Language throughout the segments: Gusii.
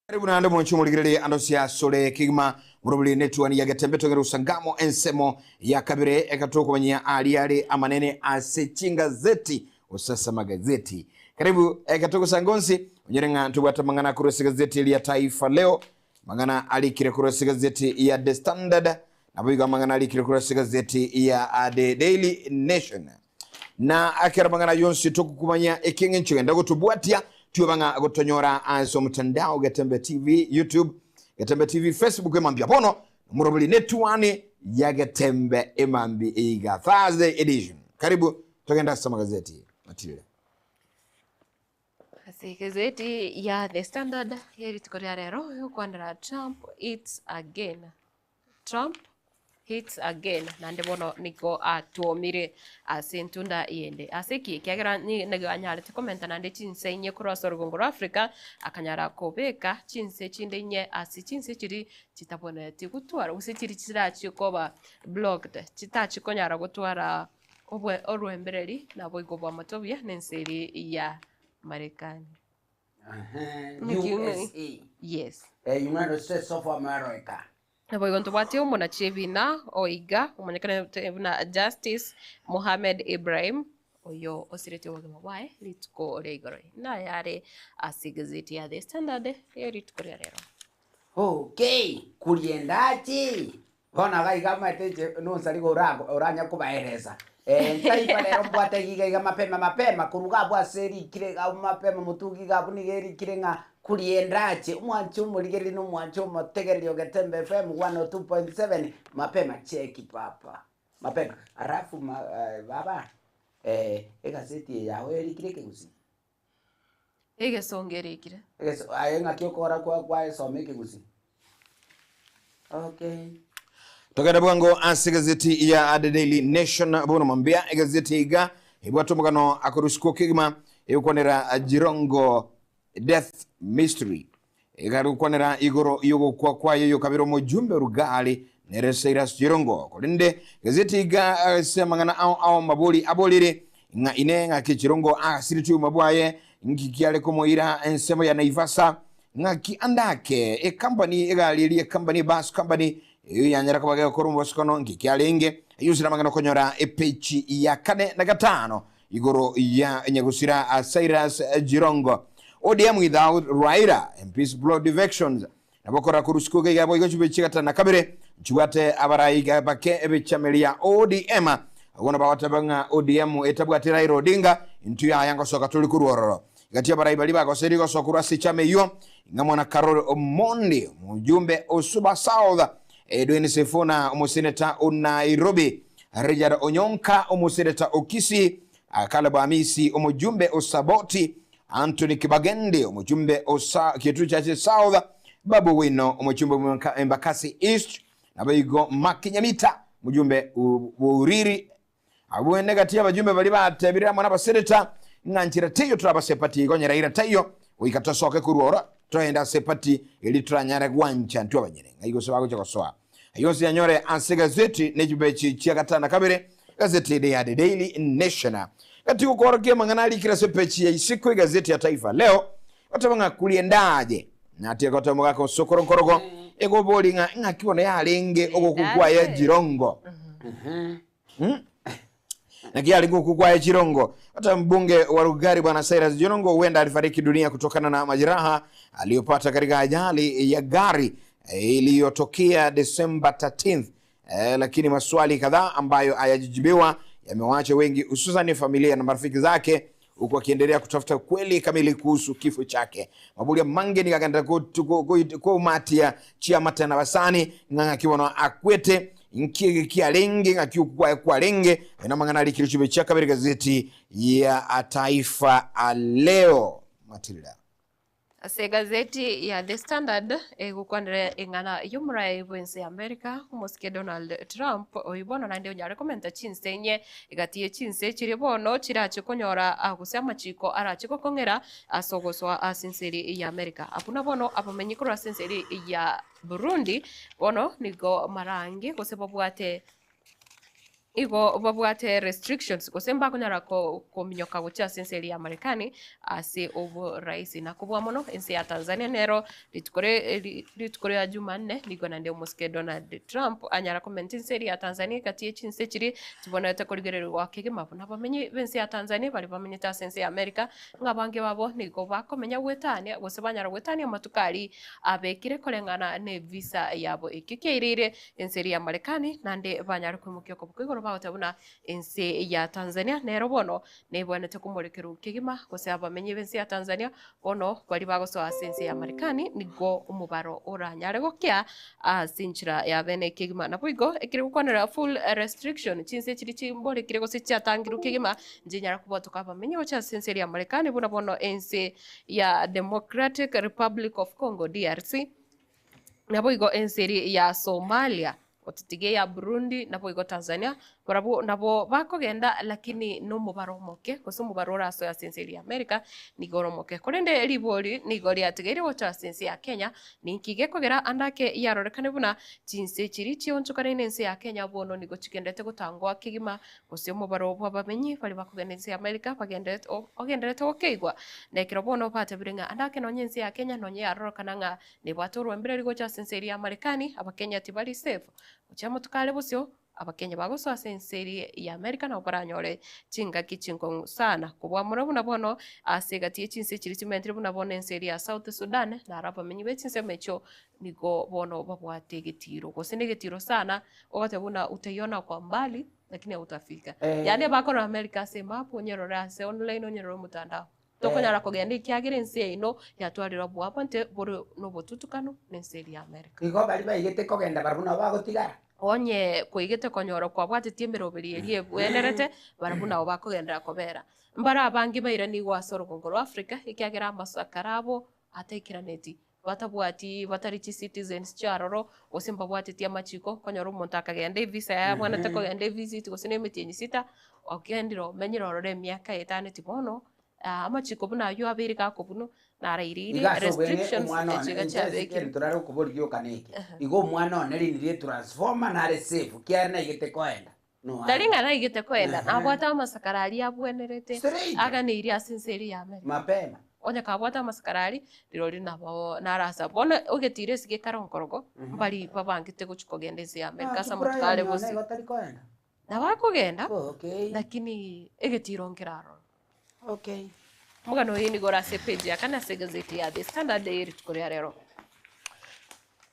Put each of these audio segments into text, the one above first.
Karibu naende mwanche omorigererie ande ase asore kegima morobiri netuani ya Getembe togere gosangamo ensemo ya kabere ekatokomanyia aria are amanene ase chingazeti gose ase amagazeti. Karibu ekatogosanga onsi onyore ng'a ntobwate amang'ana korwa ase egazeti eria Taifa Leo, amang'ana arikire korwa ase egazeti ya The Standard, naboigo amang'ana arikire korwa ase egazeti ya The Daily Nation. Na ekero amang'ana ayio onsi togokumanya ekieng'encho genda gotobwatia, tioba ng'a gotonyora ase omotandao Getembe TV YouTube, Getembe TV Facebook emambia bono nomoroberi netuani ya Getembe emambi iga Thursday edition. Karibu togende ase amagazeti matirire. Ase egazeti ya The Standard ye rituko ria rero egokwanera Trump hits again. Trump hits again naende bono nigo atwomire ase entunda yende. Ase ki? Ekiagera nigo anyarete komenta naende chinse inye korwa ase orogongo rwa Africa, akanyara kobeka chinse chinde inye ase chinse chiria chitabwenereti gotwara gose chiria chirachie koba blocked, chitachi konyara gotwara obwe orwembereri naboigo bw'amatobia na ense eria ya Marekani. Naki USA. Yes. Eh, United States of America. Naboigo ntobwate omonachi ebina oiga omonyekanete buna Justice Mohamed Ibrahim oyo osiretie obogima bwaye rituko ria igoro. Naye are ase egazeti ya The Standard ye rituko ria rero. Okay, kuriendachi Bono iga iga omanyete inche nonsari iga oranye kobaeresa, ntaifa rero mbwate iga iga mapema mapema korwa iga abwo ase erikire iga abwo mapema motugi iga abwo nigo erikire ng'a kuriendache omwanche omorigereria na omwanche omotegereri o Getembe FM 102.7 mapema cheki papa mapema alafu ma baba egaseti eye yao erikire ekegusii. Egesongo erikire. Egeso aye ng'aki okora kwa kwaesoma ekegusii? Okay. Togende bwango ase egazeti ya The Daily Nation bono mambia egazeti iga ebwate omogano akorusiko kegima egokwanera Jirongo Death Mystery Egari gokwanera igoro y'ogokwa kwaye oyokabere omojumbe Rugari nere Cyrus Jirongo. Korende gazeti iga ase amang'ana ao ao mabori aborire ng'a ine ng'aki Jirongo agasiretie obogima bwaye, nki kiare komoira ensemo ya Naivasha, ng'aki ande ake ecompany egari eria ecompany bus company eyio yanyara koba gegokora omobosokano nki kiarenge. Ayio ase namang'ana okonyora epeji ya kane na gatano Igoro ya nyagusira Cyrus Jirongo, ODM without Raila, MPs blow defections. Nabo korora korwa isiko iga boigo chibe chigatano na kabere nchibwate abarai bake ebechameri ya ODM. Abwo nabo bagoteba ng'a ODM etabwati Raila Odinga intwe yaya ngosoka tori korwa ororo. Gati abarai baria bagoseria gosoka korwa ase echama eyio ng'a mwana Carol Omondi omojumbe o Suba South, Edwin Sifuna omoseneta o Nairobi, Richard Onyonka omoseneta o Kisii, Caleb Amisi omojumbe o Saboti, Anthony Kibagendi omojumbe o Kitutu South, Babu Owino omojumbe o Embakasi East, naboigo Mark Nyamita omojumbe o Uriri. Abwo negati y'abajumbe baria batebire amo nabaseneta, ng'a nchera teiyo torabase epati igo onye Raila taiyo, goika tosoke korwa oro toende ase epati eria toranyare gwancha intwe abanyene. Ng'ai gose bagocha gosoa? Ayio onsi yanyore ase egazeti ne chipechi chia gatano na kabere, egazeti ende ya The Daily Nation. Gati gokoorokia amang'ana arikire ase epechi ya isiko egazeti ya Taifa Leo, goteba ng'a kurienda aye, natige goteba omogaka osokoro nkorogo, egobori ng'a ng'aki bono yarenge ogokwa kwaye Jirongo. Naki yarenge ogokwa kwaye Jirongo. Hata mbunge wa Rugari Bwana Cyrus Jirongo huenda alifariki dunia kutokana na majeraha aliyopata katika ajali ya gari iliyotokea Desemba 13th. Lakini maswali kadhaa ambayo hayajajibiwa yamewaacha wengi hususan familia na marafiki zake huku akiendelea kutafuta kweli kamili kuhusu kifo chake. Maburia mange nikagenda kumatia chiamate na basani ng'ang'aki bono akwete nki kiarenge ng'aki okwa kwarenge ena mang'ana arikire chibe chia kabere gazeti ya Taifa Leo Matilda. Ase egazeti ya The Standard egokwanera eng'ana y'omoraai bw'ense ya America, omosike Donald Trump, oyio bono naende onyare komenta chinse inye egati ye chinse chiria bono chirache konyora gose amachiko arache gokong'era ase ogosoa ase ense eria ya America. Abwo na bono abamenyi korwa ase ense eria ya Burundi bono nigo marange gose babwate. Igo babwate restrictions gose mbakonyara kominyoka gochia ase ense eria ya Marekani ase oboraisi. Na kobua mono ense ya Tanzania nero rituko rituko ria Jumanne nigo naende omosike Donald Trump anyara komenta ense eria ya Tanzania egati ye chinse chiria chibonerete korigererigwa kegima buna abamenyi b'ense ya Tanzania baria bamenyete ase ense ya America ng'a abange babo nigo bakomenya goetania gose banyara goetania amatuko aria abekire koreng'ana ne visa yabo. Ekio kiaireire Ense eria ya Marekani naende banyare koimokia okoboko igoro bagoteba buna ense ya Tanzania nero bono nebwenerete komorekerwa kegima gose abamenyi b'ense ya Tanzania bono baria bagosoa ase ense ya Marekani nigo omobaro oranyare gokia ase enchera ya bene kegima. Naboigo ekere gokwanera full restriction chinse chiria chimborekire gose chiatangirwe kegima nchinyara kobwatoka abamenyi gocha ase ense eria ya Marekani buna bono ense ya Democratic Republic of Congo DRC. Naboigo ense eria ya Somalia, gotitiga eya Burundi, naboigo Tanzania, barabwo nabo bakogenda lakini nomobaro omoke, gose omobaro orasoe ase ense eria ya America nigo ore omoke. Korende ribori nigo riatigaire gocha ase ense ya Kenya, ninki gekogera ande ake yarorekane buna chinse chiria chionchokaneine ense ya Kenya bono nigo chigenderete gotangwa kegima, gose omobaro bw'abamenyi baria bakogenda ense ya America bagenderete ogenderete gokeigwa. Na ekero bono batebire ng'a ande ake nonye ense ya Kenya nonye yarorokana ng'a Nebwate orwembereri gocha ase ense eria ya Marekani, Abakenya tibari safe. Gochia amatuko are bosio, Abakenya bagosoa ase ense eria ya Amerika nabo baranyore chingaki chinkong'u sana kobua mono buna bono ase egati ye chinse chiria chimentire buna bono ense eria ya South Sudan naro abamenyi be chinsemo echio nigo bono babwate egetiro gose negetiro sana ogoteba buna utaiona kwa mbali lakini hautafika. Yaani bakorora Amerika ase emap onyerore ase online onyerore omotandao. Tokonyara kogenda ekiagera ense yaino yatwarire oboabante bore nobotutukanu nense eria ya Amerika. Igo baria baigete kogenda barabwo nabo bagotigara. Onye kwaigete konyora kwabwatetie emeroberi eria ebwenerete, barabwo nabo bakogenderera kobera. Mbare abange bairanigwe ase orogongo rwa Africa ekiagera amasakara abo ataikeraneti, batabwati batari chicitizens chiaroro, gose mbabwateti amachiko, okonyora omonto akagenda evisa yaye abwenerete kogenda evisit gose na emetienyi sita, ogendire omenyire ororo emiaka etaneti bono, amachiko buna aywo abeire gakobunwa, narairire Iga ase obweng'e restrictions omwana one echi iga inche ase chiabekire. egento nare gokoboria gioka neke, igo omwana one rinde rie transformer nare safe kiagera naigete koenda. No Tari ande. ng'a naigete koenda, nabwate amasakara aria abwenerete Straight. aganeirie ase ense eria ya America. Mapema. Onye kabwate amasakara aria, rirorio nabo narasa. Bono ogetire esike ekare onkorogo, mbari babangete gochia kogenda ense ya America ase amatuko are bosio. Igo tari koenda. Nabo akogenda, Okay. lakini egetiro nkere aroro. Okay. Omogano oyo nigo ore ase epage ya kane ase egazeti ya The Standard eye rituko ria rero.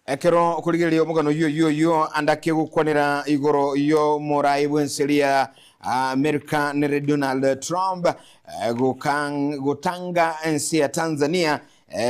Ekero okorigereria omogano oyio oyio oyio ande ake gokwanera igoro y'omorai bw'ense eria Amerika nere Donald Trump gotanga ense ya Tanzania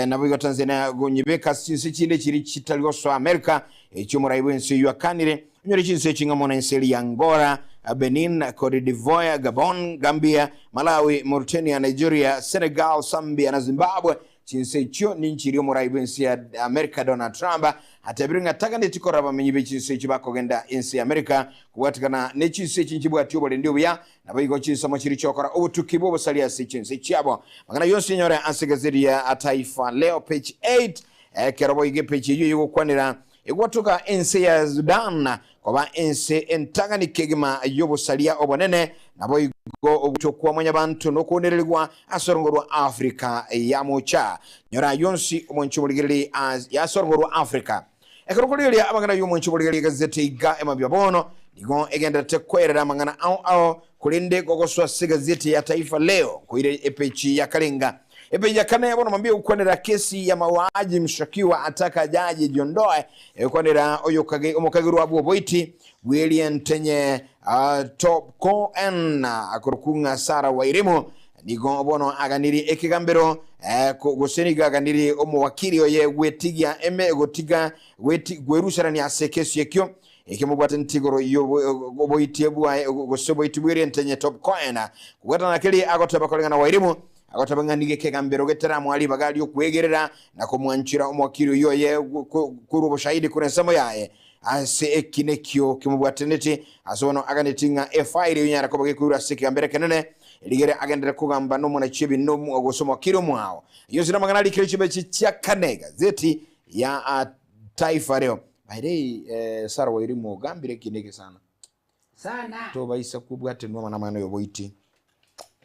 naboigo Tanzania gonyebeka ase chinse chinde chiria chitari gosoa Amerika echio omorai bw'ense oyio akanire onyore chinse echi ng'amo na ense eria ya Angola, Benin, Cote d'Ivoire, Gabon, Gambia, Malawi, Mauritania, Nigeria, Senegal, Zambia na Zimbabwe. Chinse echio ninchiria omorai bw'ense ya Amerika Donald Trump atebire ng'a taganeti korora abamenyi be chinse echio bakogenda ense ya Amerika kobwatikana ne chinse echi nchibwati oborendi obuya naboigo chinsemo chiria chiokora obotuki bw'obosaria ase chinse chiabo. Amang'ana yonsi onyore ase egazeti ya Taifa Leo page 8 ekero boigo epeji eyio egokwanera Egwatoka ense ya Sudan koba ense entang'ani kegima y'obosaria obonene, naboigo ogochwa kwa mwanyabanto nokounererigwa ase orongo rwa Africa ya mocha. Nyora ayio onsi omwanchi omorigereria ase orongo rwa Africa. Ekero okorigereria amang'ana y'omwanchi omorigereria egazeti iga emambia bono nigo egendererete koerera amang'ana ao ao korende gogosoa ase egazeti ya Taifa Leo nkoire epeji ya karenga. Epeji ya kane bono mambia egokwanera kesi ya mauaji mshukiwa ataka jaji ajiondoe egokwanera oyokage omokagerwa bw'oboiti bw'erientenye uh, top kon akorokwu ng'a Sarah Wairimu nigo bono aganirie ekegambero eh, gose nigo aganirie omowakiri oye gwetigia eme gotiga gweti gweruserania ase ekesi ekio Ekemobwataneti igoro y'oboitie bwaye gose oboiti bw'erientenye Top Coin. Kobwatana keria agoteba koreng'ana Wairimu, agoteba ng'a nigo ekegambero getaramoa ribaga ri'okwegerera na komwanchera omowakiri oyio oye korwa oboshahidi korwa ensemo yaye ase ekina ekio kemobwataneti. Ase bono aganeti ng'a efairi eyio nyara koba gekoirwa ase ekegambero ekenene rigere agenderere kogamba n'omonachi ebinto gose omowakiri omwao. Ayio onsi namang'ana arikire chibechi chia kane egazeti ya Taifa Leo. By the way, eh, Sarah Wairimu ogambire ekinda eke sana. Sana. Tobaisa kobwatenwa amang'ana y'oboiti.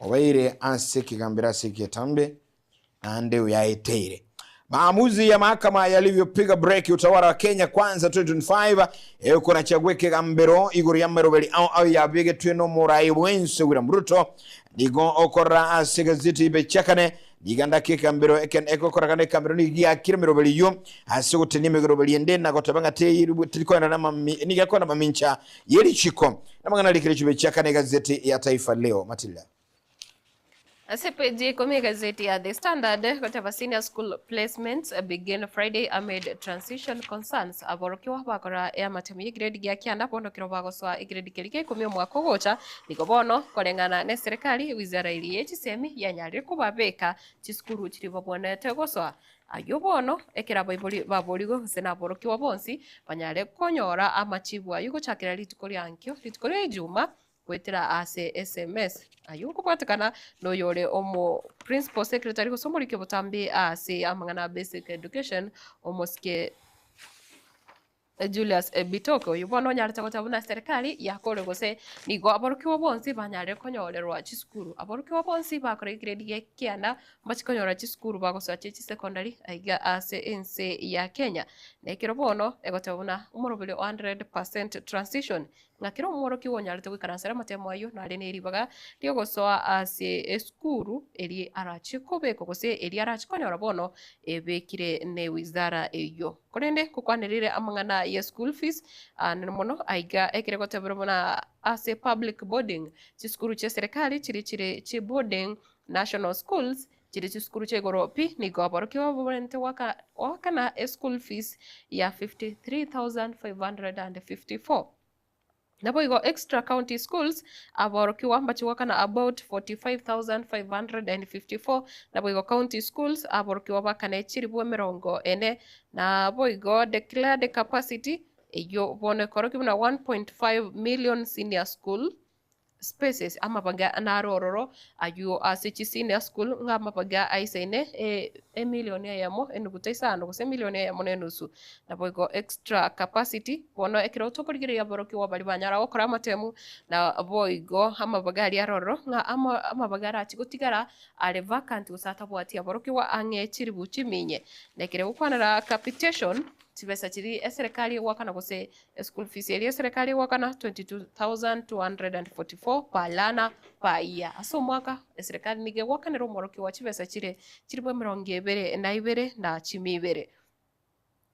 Obeire ase ekegambero ase egetambe, naende oyaeteire. Maamuzi ya mahakama yalivyopiga breki utawala wa Kenya Kwanza 2025 ekonacha gw'ekegambero igoro y'ameroberi ao ao yabegetwe n'omorai bw'ense William Ruto nigo okorora ase egazeti Ibechakane Riganda k'ekambero eke egokorakana ekambero nigo giakire emeroberi eyio ase ogotenia emeroberi ende na goteba ng'a teri koenda namami nigo ekoenda mamincha ye richiko. Namang'ana arikire chibe chiakane egazeti ya Taifa Leo. Matilda. Ase peji ya ikomi egazeti ya The Standard goteba senior school placements begin Friday amid transition concerns aborokigwa bakora eamatemu ye grade gia kianda bono kero bagosoa egrade keria gia ikomi omwaka ogocha Nigo bono, koreng'ana neserekari, wizara eria ye chisemi yanyarire kobabeka chisukuru chiria babwenerete gosoa. Ayio bono, ekero abaibori baborigwe gose naborokigwa bonsi, banyare konyora amachibu ayio gochakera rituko ria ankio, rituko ria Ijuma, goetera ase sms. Ayio nkobwatekana noyore omo Principal Secretary gose omoriki obotambe ase amang'ana a Basic Education, omosike. Julius Bitoke, oyio bono onyarete goteba buna serikali yakore gose nigo aborokigwa bonsi banyarire konyorerwa chisukuru. Aborokigwa bonsi bakora egrade gia kianda mbachi konyora chisukuru bagosoa chie chisecondary aiga ase ense ya Kenya. Na ekero bono egoteba buna omoroberi o 100% transition Ng'a kera omworokia onyarete goikaransera amatemo ayio nare ne ribaga ri'ogosoa ase esukuru eria arachie kobekwa gose eria arachie konyora bono ebekire ne wizara eyio. Korende ngokwanerire amang'ana ye school fees ande mono aiga ekere goteberwa buna ase public boarding chisukuru chia serikali chiria chire chi boarding national schools chire chisukuru chia igoro pi nigo aborokigwa baborente goaka goakana eschool fees ya 53,554. Naboigo extra county schools aborokigwa mbache goakana about 45,554 naboigo county schools aborokigwa bakane chilifu emerongo ene naboigo declared capacity eyio bono ekorokia buna 1.5 million senior school spaces, amabaga naro ororo ayio ase chi senior school ng'a amabaga aisaine emilion eyemo enuguta isano gose emilion eyemo na enusu. Naboigo extra capacity, bono ekero tokorigereria aborokigwa baria banyara gokora amatemu, naboigo amabaga aria are ororo ng'a amabaga arachi gotigara are vacant gose atabwati aborokigwa ang'e chiribu chiminye. Na ekere gokwanera capitation, chibesa chiria eserekari egoakana gose Eschool fees eria eserekari egoakana 22,244 per learner per year. Ase omwaka, eserekari nigo egoakanera omworokigwa chibesa chire chilifu emerongo ebere na ibere na chimia ibere.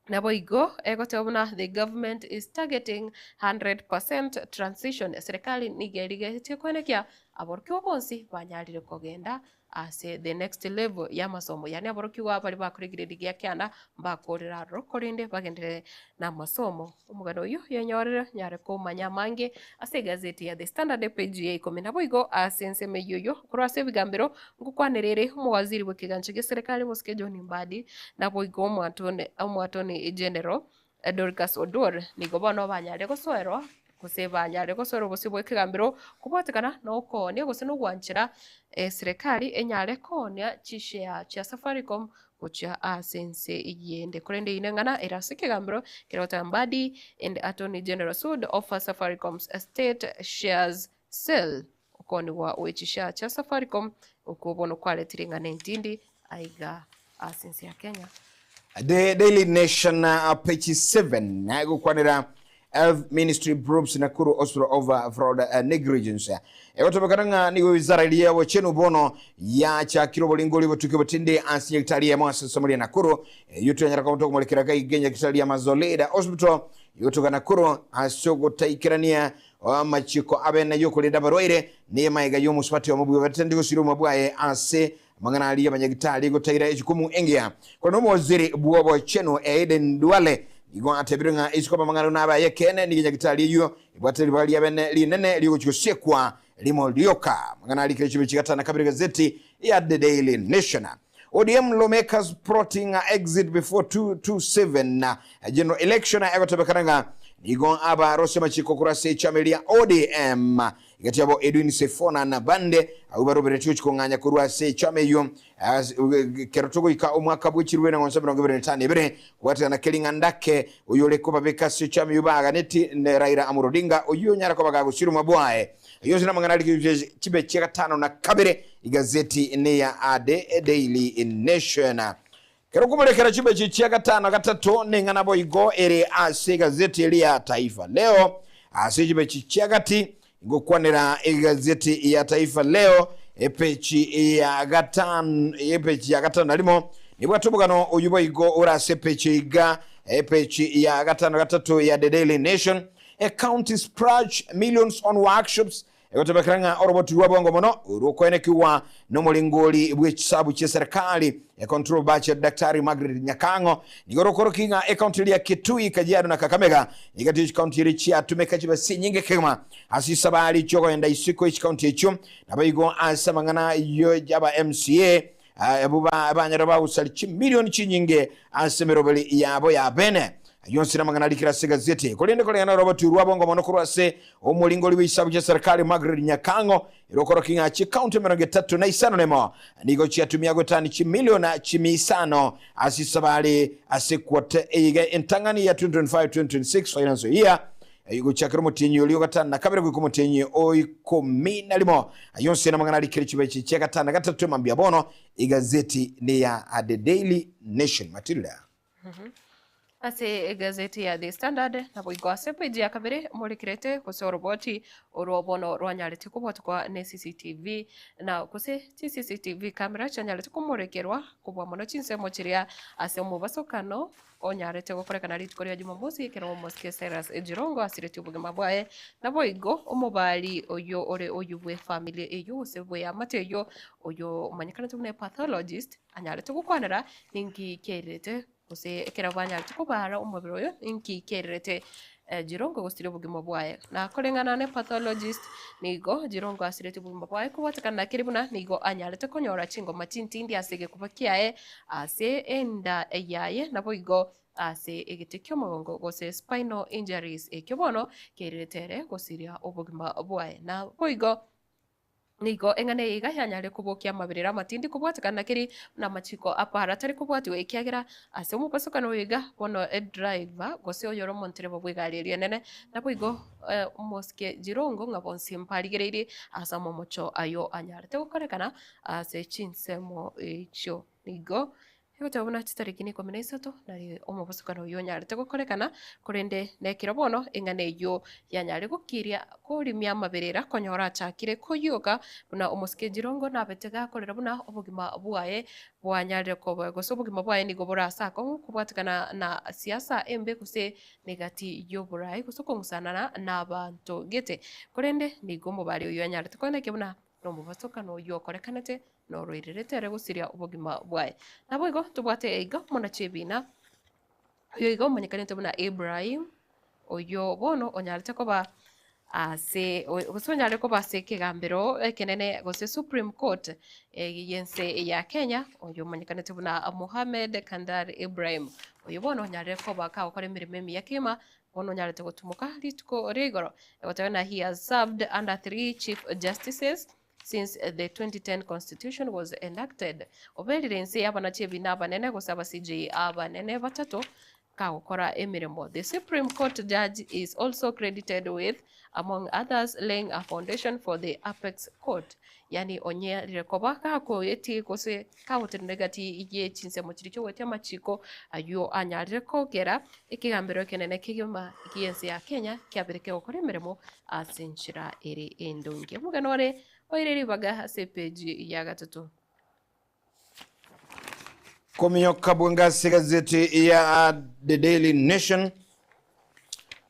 Naboigo egoteba buna the government is targeting 100% transition, eserekari nigo erigetie koenekia aborokigwa bonsi banyarire kogenda Ase the next level y'amasomo, yaani aborokigwa baria bakore egrade gia kianda mbakorere aroro korende bagenderere namasomo. Omogano oyio oyenyorere onyare komanya amange ase egazeti ya The Standard epage ya ikomi. Naboigo ase ensemo eyio oyio korwa ase ebigambero ngokwanera ere omowaziri bw'ekegancha gia serikali Mosike John Mbadi naboigo omwatone omwatoni general Dorcas Oduor nigo bono banyarire gosoerwa gose banyarire gosoerwa obosio bw'ekegambero kobwatekana nokoonia gose nogwanchera eserekari enyare koonia chishare chia Safaricom gochia ase ense eyende. Korende eyio neng'ana ere ase ekegambero kere goteba Mbadi and Attorney General sued over Safaricom's state shares sale. Okoonigwa gwe chishare chia Safaricom okwo bono kwaretire eng'ana entindi aiga ase ense ya Kenya. The Daily Nation page 7 egokwanera Health Ministry probes Nakuru Hospital over fraud negligence. Egotebekana ng'a nigo wizara eria y'obochenu bono yachakire oboringori obotuki obotindi ase nyagetari eyemo ase ensemo ria Nakuru. Eyio twanyara koba tokomorekera gaiga nyagetari ya Mazolida Hospital egotoka Nakuru ase ogotaikerania Amachiko abene y'okorenda abarwaire ney'amaega y'omosubati omo bw'abatendi gosira obogima bwaye ase amang'ana aria y'abanyagitari gotaira echukumu engiya. Korende omowaziri bw'obochenu Aden Duale nigo atebire ng'a isiko amang'ana nabe ay'ekeene nigo enyagitari eyio ebwate ribaga ri'abene rinene ri'ogochia gosiekwa rimo rioka. Amang'ana arikire chibe chigatano na kabere gazeti ya The Daily Nation. ODM lawmakers plotting exit before 2027 general election egotebekana ng'a nigo abarosia amachiko korwa ase echama eria ODM. Egati yabo Edwin Sifuna na bande abwo baroberetie gochia kong'anya korwa ase echama eyio Ekero togoika omwaka bwe chirube na ng'onsa 25 kobwatekana keri ng'a ndake oyore kobabeka ase echama eyio baaganeti ne Raila Amolo Odinga oyio onyare koba gagosirwa bwaye. Ayio onsi namang'ana arikire chibe chia gatano na kabere igazeti neya The Daily Nation. Kero okomorekera chibechi chia gatano gatato neng'ana boigo ere ase egazeti eria ya Taifa Leo. Ase chibechi chia gati ngokwanera egazeti ya Taifa Leo epechi ya gatano epechi ya gatano na rimo nibwate omogano oyio boigo ore ase epechi iga epechi ya gatano gatato ya The Daily Nation. A county splurge millions on workshops Egotebekana ng'a oroboti rwa bwango mono rw'okoenekigwa nomorengori bw'echisabu chi'eserekari, e-control budget, Daktari Margaret Nyakang'o, nigo rokorokia ng'a ekaunti eria ya Kitui, Kajiado na Kakamega egati y'echikaunti eria chiatumeka chibesa chinyinge kegima ase chisabari chi'ogoenda isiko y'echikaunti echio naboigo ase amang'ana y'aba MCA abwo banyare bagosari chimilioni chinyinge ase emeroberi yabo ya bene. Ayio onsi namang'ana arikire ase egazeti eye. Korende koreng'ana noroboti rwa bwango mono korwa ase omoringori bw'echisabu chia serikali Margaret Nyakang'o, ere okorokia ng'a chikaunti 35 nemo nigo chiatumia goetania chimilioni chimia isano ase chisabari ase equota eye iga entang'ani ya 2025-2026 financial year gochakera omotienyi oria o gatano na kabere goika omotienyi o ikomi na rimo. Ayio onsi namang'ana arikire chibeche chia gatano na gatato mambia bono egazeti neya The Daily Nation. Matilda. Ase egazeti ya The Standard, naboigo ase epeji ya kabere morekerete gose oroboti orwo bono rwanyarete kobwatukwa ne CCTV na gose chi CCTV camera chianyarete komorekerwa kobua mono chinsemo chiria ase omobasokano onyarete gokorekana rituko ria Jumamosi ekero omosike Cyrus Jirongo asiretie obogima bwaye. Naboigo omobari oyio ore oyio bw'efamiri eyio gose bw'eamate eyio oyo omanyekanete buna epathologist anyarete gokwanera ninki kiairerete gose ekero banyarete kobara omobere oyo ninki kiairerete Jirongo gosiria obogima bwaye. Na koreng'ana ne pathologist nigo Jirongo asiretie obogima bwaye kobwatekana na keri buna nigo anyarete konyora chingoma chintindi ase egekuba kiaye ase enda yaye naboigo ase egete ki'omogongo gose spinal injuries ekio bono kiairerete ere gosiria obogima bwaye. Naboigo Nigo eng'ana eye iga yanyare kobokia amaberero amatindi kobwatekana na keri buna amachiko apara atari kobwatiwa ekiagera ase omobosokano oyo iga bono edriver gose oyore omontereba bw'egari eria enene naboigo omosike Jirongo ng'a bonsi mbarigereirie ase amamocho ayio anyarete gokorekana ase chinsemo echio. Nigo Egoteba buna chitariki na ikomi na isato nari omobosokano oyio onyarete gokorekana, korende nekero bono eng'ana eyio yanyare gokiria korimia amaberera konyora achakire koyioka buna omosike Jirongo nabete gakorera buna obogima bwaye bwanyarire koba gose obogima bwaye nigo bore ase akong'u kobwatekana na siasa embe gose negati y'oborai gose okong'usanana nabanto gete. Korende nigo omobari oyio anyarete koenekia buna nomobosokano oyio okorekanete noroirerete ere gosiria obogima bwaye. Naboigo tobwate iga omonachi ebina, oyo iga omanyekanete buna Ibrahim, oyio bono onyarete koba ase gose onyare koba ase ekegambero ekenene gose Supreme Court y'ense ya Kenya, oyo omanyekanete buna Mohamed Kandar Ibrahim. Oyo bono onyarire koba kagokora emeremo emiya kegima, bono onyarete gotumoka rituko ria igoro, egoteba ng'a he has served under three chief justices, Since the 2010 constitution was enacted, oberire inse y'abanachi ebina abanene gose aba CJ abanene batato kagokora emeremo. The Supreme Court judge is also credited with, among others, laying a foundation for the apex court. Yaani onyarire koba gakoetie gose kagotenena egati ye chinsemo chiria chiogoetia amachiko ayio anyarire kogera ekegambero ekenene kegima gi'ense ya Kenya kiabere kegokora emeremo ase enchera ere endonge. Omogano ore oire ribaga ase epeji ya gatato. Kominyoka bwango ase egazeti ya The Daily Nation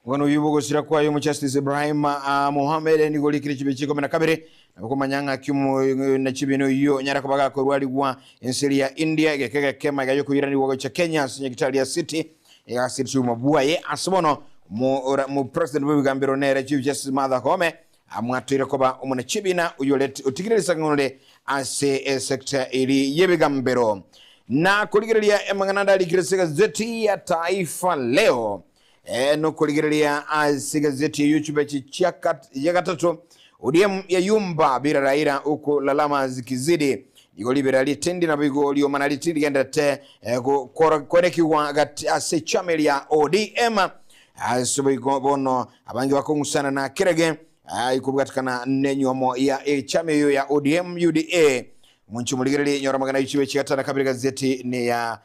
omogano oyio bw'ogosira kwaye omojustice Ibrahim ah, Mohamed nigo orikire chibe chikumi na kabere nabo komanya ng'aki omonachibene oyio onyare koba gakorwarigwa ense eria ya India egeka egeke magega yokoiranigwa gocha Kenya ase nyagitari ya City egasireti obogima bwaye ase bono mo president bw'ebigambero nere Chief Justice Martha Koome amwatoire koba omonachibina oyio otigire risang'anore ase esector eri y'ebigambero. Na korigereria amang'ana ande arikire ase egazeti ya Taifa Leo. Nokorigereria ase egazeti eyio chibechi chia ya gatato, ODM yayumba bila Raila huku lalama zikizidi. Nigo ribera ritindi naboigo riomana ritindi rigenderete koerekigwa gati ase echama eria ODM. Ase boigo bono abange bakong'usana na kerage ikobwatekana nenyuomo ya echama eyio ya ODM UDA. Omonche morigererie nyora amagana ayio chibechi gatano na kabere gazeti neya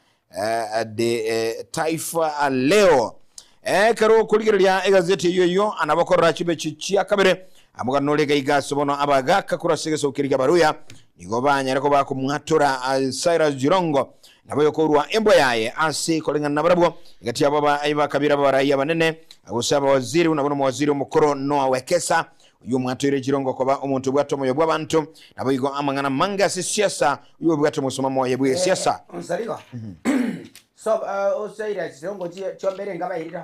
The Taifa Leo. Ekero okorigereria egazeti eyio eyio nabo okorora chibechi chia kabere amogano ore gaiga ase bono abagaka korwa ase egesaku keria ki'Abaluya nigo banyare koba komwatora Cyrus Jirongo nabo oyokorua embwa yaye ase koreng'ana nabarabwo egati yabo bakabira abarai abanene gose abawaziri buna bono omowaziri omokoro Noah Wekesa Oyio omwatoire chirongo koba omonto obwate omoyo bw'abanto, naboigo amang'ana amange ase siasa, oyio obwate omosomamo oye bw'esiasa. Onsarigo so oseire chirongo chiombe ere nkabairire.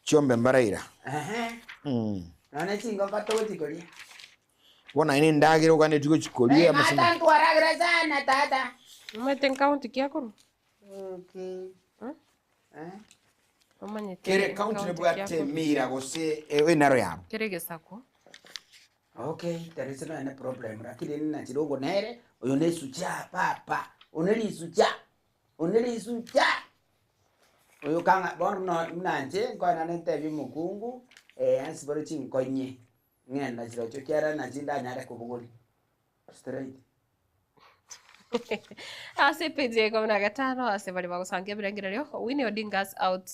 Chiombe mbaraira. Ehe. Nonye chingoko togochikoria. Bono aye nendagera oganetie gochikoria amasemo. Tata ntwaragera sana tata. Omanyete nkaunti ki akorwa? Okay. Eh? Omanyete Kere county county nebwate ki akorwa? emira gose enaro yabo. Kere egesaku. Okay, there is no any problem lakini nina chirongo nere oyo ne sucha papa one risucha one risucha oyo kang'a bono no buna inche nkoenda nentebie omokungu ansibore chinkonye ng'enda chirochio kiagera nachi ndanyare kobogoria straight. Ase epeji ya ikomi na gatano ase baria bagosanga ebirengererio, Winnie Odinga's out,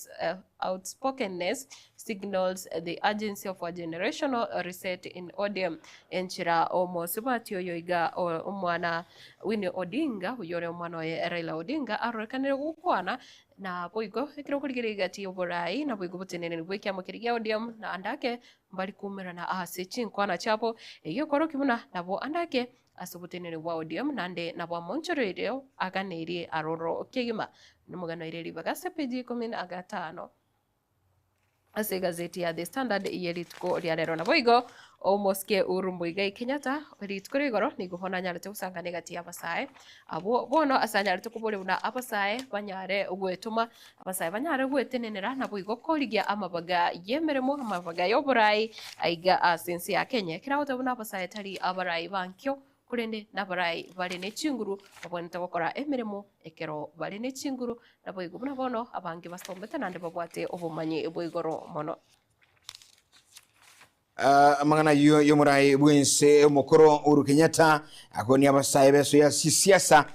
outspokenness signals the urgency of a generational reset in ODM. Enchera omosubati oyo iga omwana Winnie Odinga oyio ore omwana oye Raila Odinga arorekanire gokwana Naboigo ekero okorigereria egati y'oboraai, naboigo oboteneneri bw'ekiamo keria gia ODM na ande ake mbari koumerana ase chinkwana chiabo, eyio ekworokia buna nabo ande ake ase oboteneneri bwa ODM naende nabo amonchoreire aganeirie aroro kegima. Nomogano ere ribaga ase epeji ya ikomi na gatano. Ase egazeti ya The Standard ye rituko ria rero. Naboigo omosike Uhuru Muigai Kenyatta rituko ria igoro nigo bono anyarete gosangana egati y'abasae abwo bono ase anyarete koboria buna abasae banyare gwetoma, abasae banyare gwetenenera naboigo korigia amabaga y'emeremo, amabaga y'oborai aiga ase ense ya Kenya. Ekero agoteba buna abasae tari abarai ba nkio Korende nabarai bare ne chinguru babwenerete gokora emeremo ekero bare ne chinguru, naboigo buna bono abange basomete naende babwate obomanyi bwa igoro mono. Amang'ana ayio y'omorai bw'ense omokoro Uhuru Kenyatta akonia abasae b'enso ya sisiasa.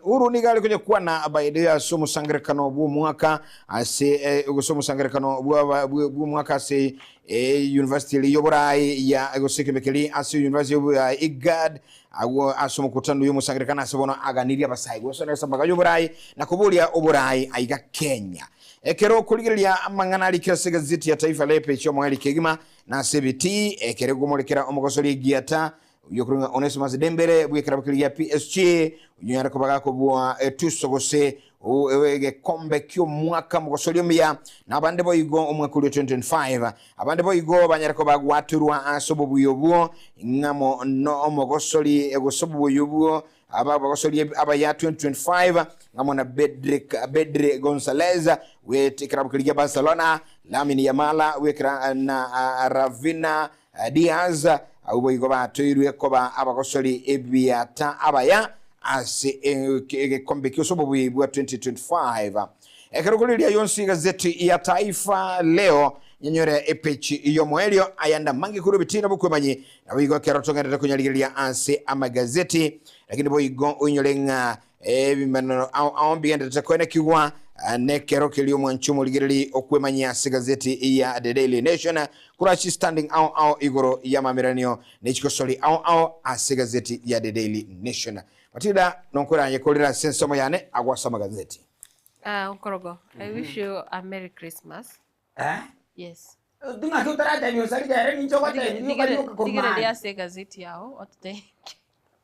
Uhuru nigo are konyekwana baede ase omosangererekano bw'omwaka ase gose omosangererekano bw'omwaka ase Eyunivasiti eria y'oboraai ya gose ekebe keria ase eyunivasiti y'oboraai IGAD agwo ase omokutano y'omosangererekano ase bono aganirie abasae gosonera ase amaga y'oboraai na koboria oboraai aiga Kenya. Ekero okorigereria amang'ana arikire ase egazeti ya Taifa Leo epeji y'omoerio kegima na ase ebitii ekere komorekera omogosori egiata Oyio okorwa ng'a Onesmus Dembele bw'ekerabo keria gia PSG, oyio onyare koba gakobua etuso gose egekombe ki'omwaka mogosoria omuya, na abande boigo omwaka oria o 2025. Abande boigo banyare koba gwaturwa ase obobuya obwo ng'amo no omogosori gose obobuya obwo aba abagosori abaya 2025 ng'amo na Bedrick Bedri Gonzalez bw'ekerabo keria gia Barcelona, Lamine Yamal bw'ekera na Ravina Diaz, abwo boigo batoirwe koba abagosori ebiata abaya ase egekombe ki'ose obobui bwa 2025. Ekero koriria yonsi egazeti ya Taifa Leo nyenyore epechi y'omoerio ayande amange korwa ebitina bokwemanyi naboigo ekero togenderete konyarigereria ase amagazeti lakini boigo oinyore ng'a Ebimanero ao ao mbigenderete koenekigwa nekero keria omwanchi omorigereri okwemanyia ase egazeti ya The Daily Nation korwa chistanding ao ao igoro y'amameranio ne chigosori ao ao ase egazeti ya The Daily Nation. Matilda nonkoraye korera ase ensomo yane agwo ase amagazeti. Ah, Okorogo, I wish you a Merry Christmas. Eh? Yes. Ng'aki otaratebia osarige ere ninche ogotebi nigo okarioka korwa Rigereria maambia. ase egazeti yao ototebie.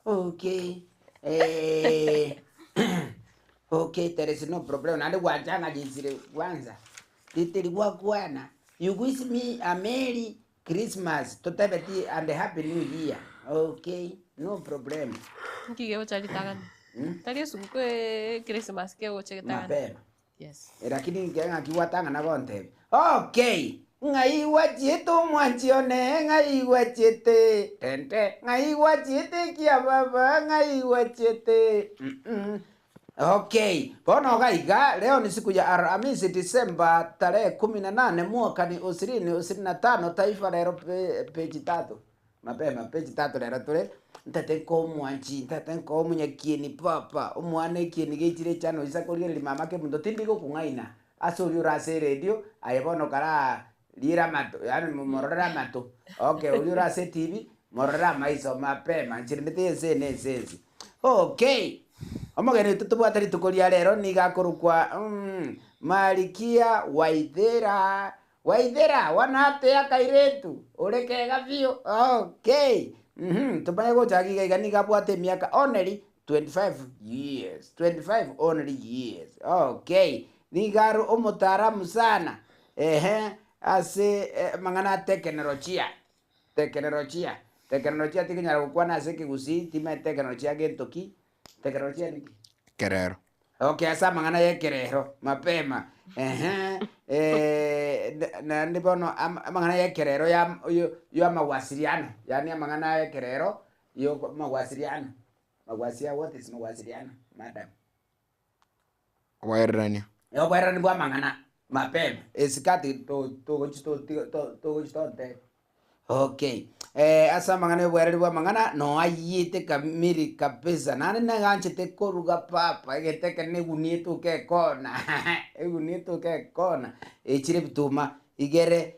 Okay. Eh, okay, there is no problem. Naende gwanchang'anyisire kwanza. Riteri gwakwana. You wish me a merry Christmas totebeti and happy new year. Okay, no problem. Nki gegocha ritang'ani? Tari esuguku eh, Christmas kegocha getang'ani. Mapema. Yes. Lakini inche ng'aki gwatang'ana gontebia, Okay, ng'ai gwachiete omwanchi one, ng'ai gwachiete, tente, ng'ai gwachiete ekiababa, ng'ai gwachiete, mm Okay, bono iga iga, leo ni siku ya Alhamisi Disemba tarehe kumi na nane mwaka ni usirini usirini na tano Taifa Lero pe, peji tatu mapema peji tatu rero tore ntete nkoe omwanchi ntete nkoe omonyakieni papa omwana ekieni gechire echano isa korigereria mama kemunto tindi gokong'aina ase oria ore ase eredio aye bono karaa riera amato yaani mororere amato okay oria ore ase etibi mororere amaiso mapema inche rende ense eye na ense ense. Okay, omogeni oito tobwate rituko ria rero nigo akorokwa Malikia Waithera. Waithera, wanate akairetu, ore kega biu. Okay, tomanye gochaka iga iga nigo abwate emiaka only 25 years, 25 only years. Okay, nigo are omotaalamu sana, ehe, ase amang'ana a tekenolojia. Tekenolojia, tekenolojia tikonyara gokwana ase ekegusii, timanyeti tekenolojia gento ki, tekenolojia niki? Ekerero. Okay, ase amang'ana ya ekerero, mapema, ehe, naende bono ama amang'ana ya ekerero ya yo ya amawasiliano, yaani amang'ana ya ekerero ya amawasiliano, magwasia what is mawasiliano madam? Oboererania. Oboererani bwa amang'ana mapema esikati togochi togochi tontebia. Okay, ase amang'ana y'oboereri bwa amang'ana noayiete kamiri kabisa naende naganchete koruga papa egento ekero na egunia etoke ekona egunia etoke ekona echire ebituma igere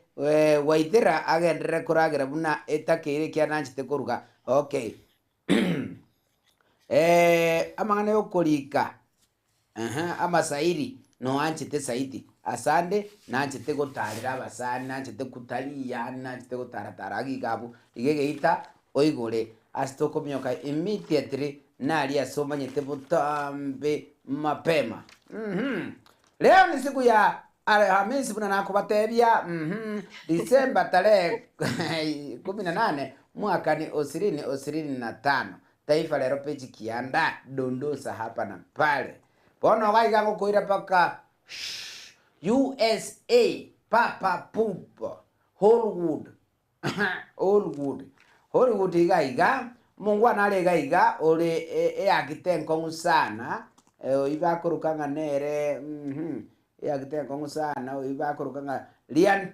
gwaitera agenderere koragera buna etakeire ekiagera nanchete koruga okay. Amang'ana y'okorika amasairi noanchete zaidi, asande nanchete gotarera abasani, nanchete kutalii yaani nanchete gotaratara age iga abwo, iga egeita oigore ase tokomioka immediately naria ase omanyete botambe mapema. Leo ni siku ya Alhamisi buna nakobatebia, Disemba tarehe kumi na nane mwaka ni usirini usirini na tano, Taifa Lero peji kianda, dondosa hapa na pale. Bono iga iga ngokoira mpaka shh USA papa pupo Hollywood Hollywood Hollywood iga iga, omongwana are iga iga ore eakite enkong'u sana, oyio bakoroka ng'a nere eakite enkong'u sana oyio bakoroka ng'a Lian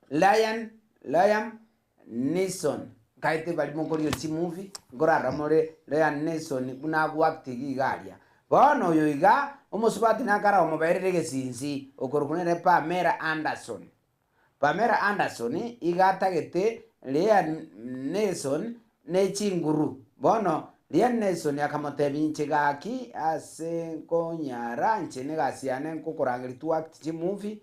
Lion Liam Neeson, nkaete baria mokorigia chimovie, nkorara more Liam Neeson buna agoacting iga aria. Bono oyo iga, omosubati nakare omoberire egesinsi, okorokwa nere Pamela Anderson. Pamela Anderson iga atagete Liam Neeson ne chinguru. Bono Liam Neeson akamotebia inche gaki ase nkonyara inche negasi yane nkokorangeria to act chimovie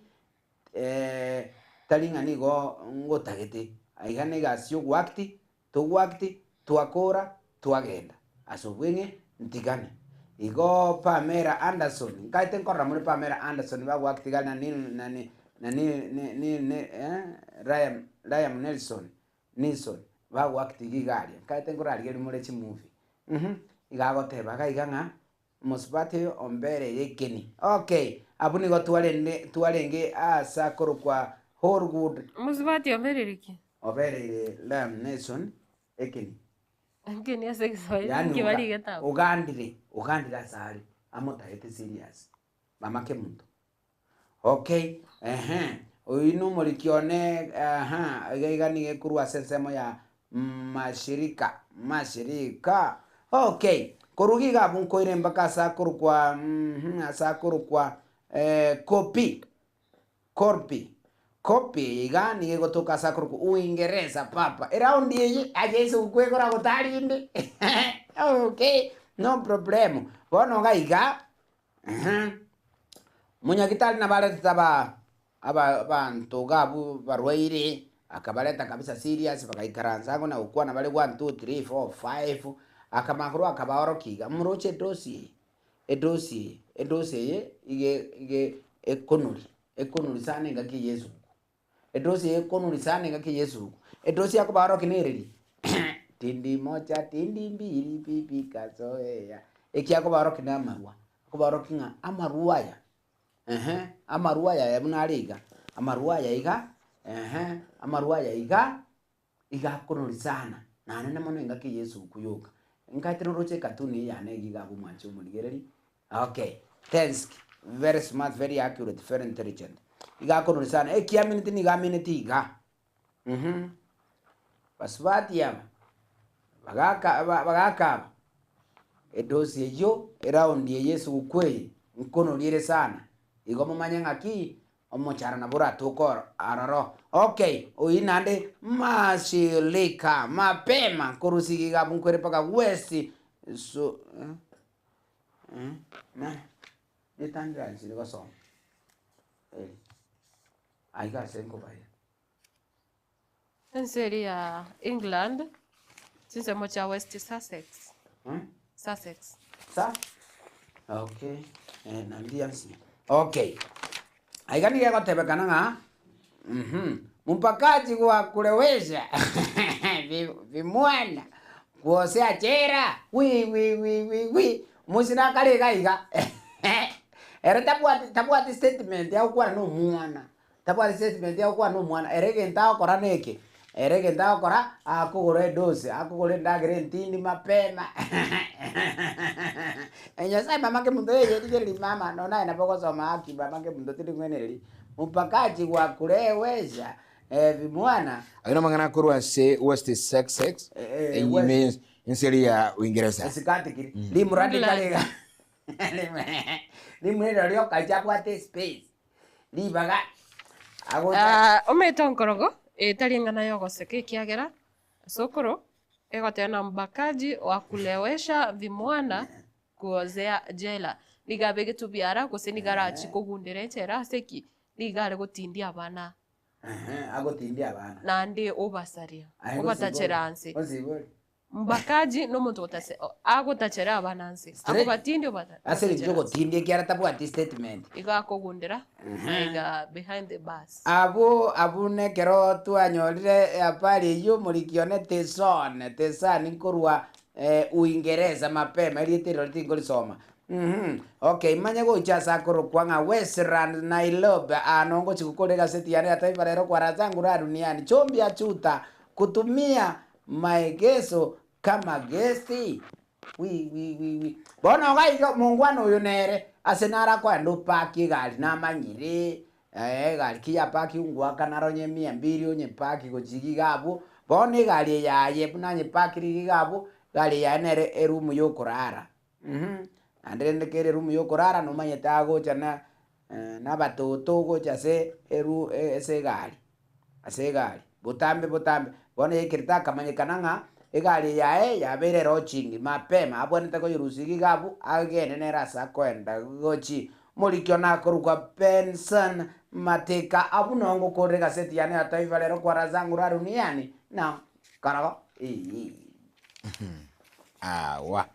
tari ng'a nigo ngotagete. Aiga negasi yogoact Togoact, twakora, twagenda. Ase obweng'e, ntigane. Igo Pamela Anderson, nkaete nkorora more Pamela Anderson bagoact iga na Neil, na ni, na Neil, ni, ni, ni, eh, Liam, Liam Nelson, Neeson, bagoact iga iga aria. Nkaete nkorarigereria more chimovie. Mh, iga agoteba iga iga ng'a, omosubati oyo ombereire ekeni. Okay, abwo nigo twarende, twarenge aase akorokwa Hollywood. Omosubati ombereire ki? Obereire Liam Neeson ekeni. Ekeni ase egeswahili Yaani inki oga- barigete abwo? ogandire, ogandire ase are, amotagete serious. Mama Kemunto. Okay, ehe, oyio na omoriki one, aha, iga iga nigo ekorwa ase ensemo ya mashirika, mashirika. Okay, korwa iga abwo nkoire mpaka ase akorokwa mh, ase akorokwa kopi. Korpi, Kopi eye iga nigo egotoka ase akorokwa Uingereza papa. Eraundi eye aye esuguku ekora gotari inde. Okay, no problemo. Bono iga iga, ehe, monyagitari nabo aretete aba aba abanto iga abwo barwaire, akabareta kabisa serious bagaikaransa ang'e na gokwana bare one, two, three, four, five, akamanya korwa akabaorokia iga, moroche edosi eye. Edosi eye, edosi eye ige ige ekonori, ekonori sana engaki eye y'esuguku. Edosi eye ekonori sana engaki eye y'esuguku. Edosi yakobarokia nereri tindi moja tindi mbili bibi kazoea. Ekiakobarokia na amarwa, akobarokia ng'a amarwa aya. Ehe, amarwa aya aya buna are iga, amarwa aya iga, ehe, amarwa aya iga, iga akonoria sana, naende mono engaki eye esuguku yoka. Nkaete noroche ecartoon eye yane iga iga abwo mwanche omorigereri, okay, thanks, very smart, very accurate, very intelligent. Iga akonoria sana, ekiamineti nigo amineti iga, mh, basubati aba, bagaka ba bagaka aba, edosi eyio, eraundi eye esuguku eye, nkonoria ere sana, igo momanye ng'aki, Omochara nabo oratoke oro aroro. Okay, oyio naende mashirika mapema nkorusia iga abwo nkoire mpaka west so eh, eh, na netandire nsire gosoma eh, aiga ase nkobaya. Ense eria ya England, chinsemo chia West Sussex. Eh? Sussex. Sa? Okay. Eh, nandi yansi. Okay. Aiga nigo egotebekana ng'a mhm, mpakachi gwa kulewesha vi- vimwana gwose achera wi wi wi wi wi mosina akare iga iga ere tabwati tabwati statement agokwana na omwana Tabwati statement ya gokwana nomwana, ere egento agokora neke, ere egento agokora, akogora edosi, akogora endagera entindi mapema Nyasaye mama kemunto eye rigereria mama nonya naye nabo ogosoma haki mama kemunto tindi ng'wenereri, mpaka chigwakurewesha vimwana. Ayio namang'ana akorwa ase West Sussex, Eh, eh, enyime ense eria ya Uingereza. Esikati rimurandi England. kare iga rimurandi rioka abwate espace. Ribaga agocha. Ah, omanyete onkorogo etari eng'ana ya ogoseka ekiagera sokoro egoteba na mbakaji wa kulewesha vimwana kuozea jela. Nigo abegete obiara gose nigo arachie kogundera echela ase ki? Nigo are gotindia abana Ehe, agotindia abana. naende obasaria, Aye obatachera nse. Osibore. Mbakaji nomonto gotase agotachera abana nse, Straight. akobatindia obata Ase eng'encho obatachera nse. ogotindia ekiara tabwati statement. Igo akogundera aiga behind the bars. Abwo abwo nekero twanyorire habari eyio omoriki one Tesone, Tesani nkorwa Uingereza mapema, erieta ero tinkorisoma. Mh, okay, manye gocha ase akorokwa ng'a Westlands Nairobi, aa nongochi gokora egaseti yane ya Taifa Leo kwa raha zangu raha duniani, Chombi achuta kutumia Maegeso kama gesti. Wi wi wi wi. Bono iga iga omongwana oyo nere ase naro akoenda opaki egari namanyire eh, egari ki yapaki ngoaka naro onye mia mbiri onyepaki gochia iga iga abwo, bono egari eye yaye buna anyepakire iga iga abwo, egari eye yaye nere eroom ya okorara mh, naende rende kere eroom ya okorara nomanyete agocha na na abatoto gocha ase eru ase egari. Ase egari, botambe botambe. Bono yaikire takamanyekana ng'a egari yaye yabeire lodging mapema, abwenerete koyerusia iga iga abwo, agende nere ase akoenda gochia. Omoriki one akorokwa Benson Mateka, abwo noo ngokorera egaseti yane ya Taifa Leo kwa raha zangu raha duniani, na karago eeh. Awa.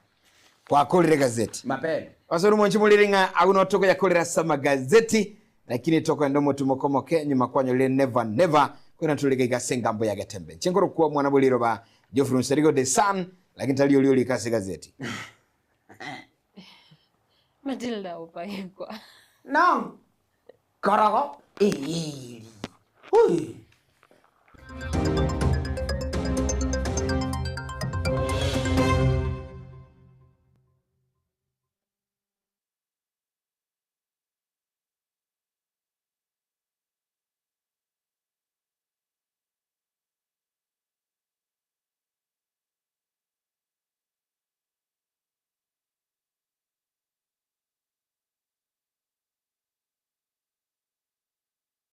Kwakorire egazeti. Mapema. Ase omonche morire ng'a agwo no tokoyakorera ase amagazeti, lakini tokoenda omotumo omoke nyuma kwanyorire never never kwena tore iga ase engambo ya Getembe. Inche nkorokwa omwana bwe riroba Geoffrey Onsarigo the son, lakini tari oria orika ase egazeti. Matilda opagekwa. No korogo eeri. Ui.